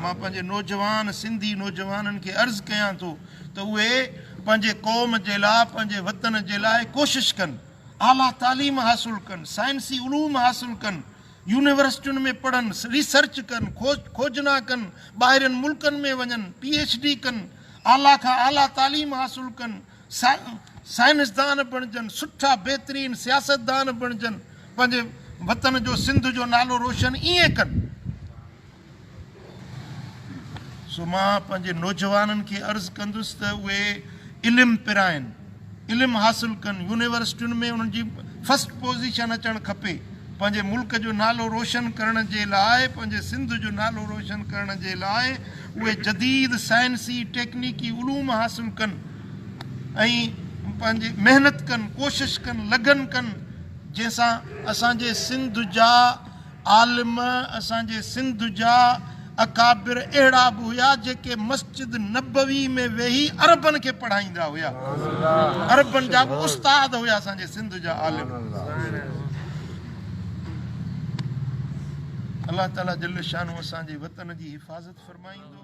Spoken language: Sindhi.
مان پنهنجي نوجوان سنڌي نوجوانن کي عرض ڪيان ٿو ته اهي پنهنجي قوم جي لاء پنهنجي وطن جي لاء ڪوشش ڪن، اعليٰ تعليم حاصل ڪن، سائنسي علوم حاصل ڪن، يونيورسٽين ۾ پڙهن، ريسرچ ڪن، کوجنا ڪن، ٻاهرين ملڪن ۾ وڃن، پي ايڇ ڊي ڪن، اعليٰ کان اعليٰ تعليم حاصل ڪن، سائنسدان بڻجن، سٺا بهترين سياستدان بڻجن، پنهنجي وطن جو سنڌ جو نالو روشن ائين ڪن. سو مان پنهنجي نوجوانن کي عرض ڪندس ته اهي علم پرائن، علم حاصل ڪن، يونيورسٽين ۾ انهن جي فرسٽ پوزيشن اچڻ کپي، پنهنجي ملڪ جو نالو روشن ڪرڻ جي لاء، پنهنجي سنڌ جو نالو روشن ڪرڻ جي لاء اهي جديد سائنسي ٽيڪنيڪي علوم حاصل ڪن ۽ پنهنجي محنت ڪن، ڪوشش ڪن، لگن ڪن، جنهن سان اسان جي سنڌ جا عالم اسان جي سنڌ جا اڪابر اهڙا به هيا جيڪي مسجد نبوي ۾ ويهي عربن کي پڙهائيندا هيا. عربن جا به استاد هيا اسان جي سنڌ جا عالم. الله تعالي جل شانه اسان جي وطن جي حفاظت فرمائيندو.